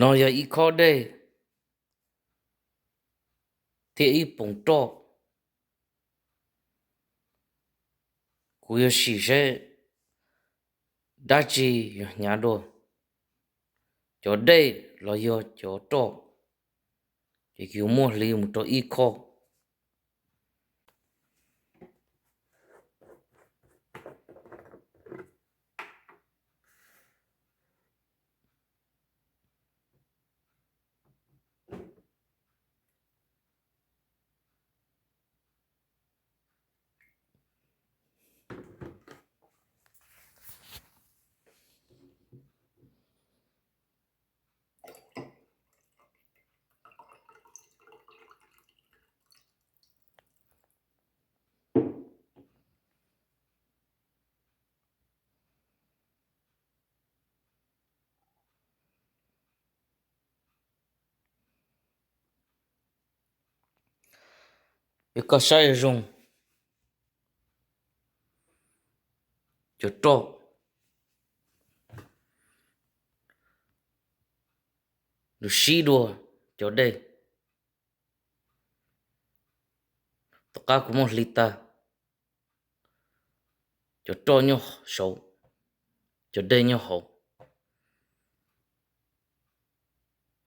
No yog ib khob dej thiab ib poos roj. Kuv yuav sim seb dab tsi yog hnyav dua, cov dej los yog cov roj. Ces kuv muab hliv mus rau ib khob. Yog koj saib zoo, cov roj nws sib dua cov dej. Tom qab kuv muab hliv tag, cov roj nyob saud, cov dej nyob hauv.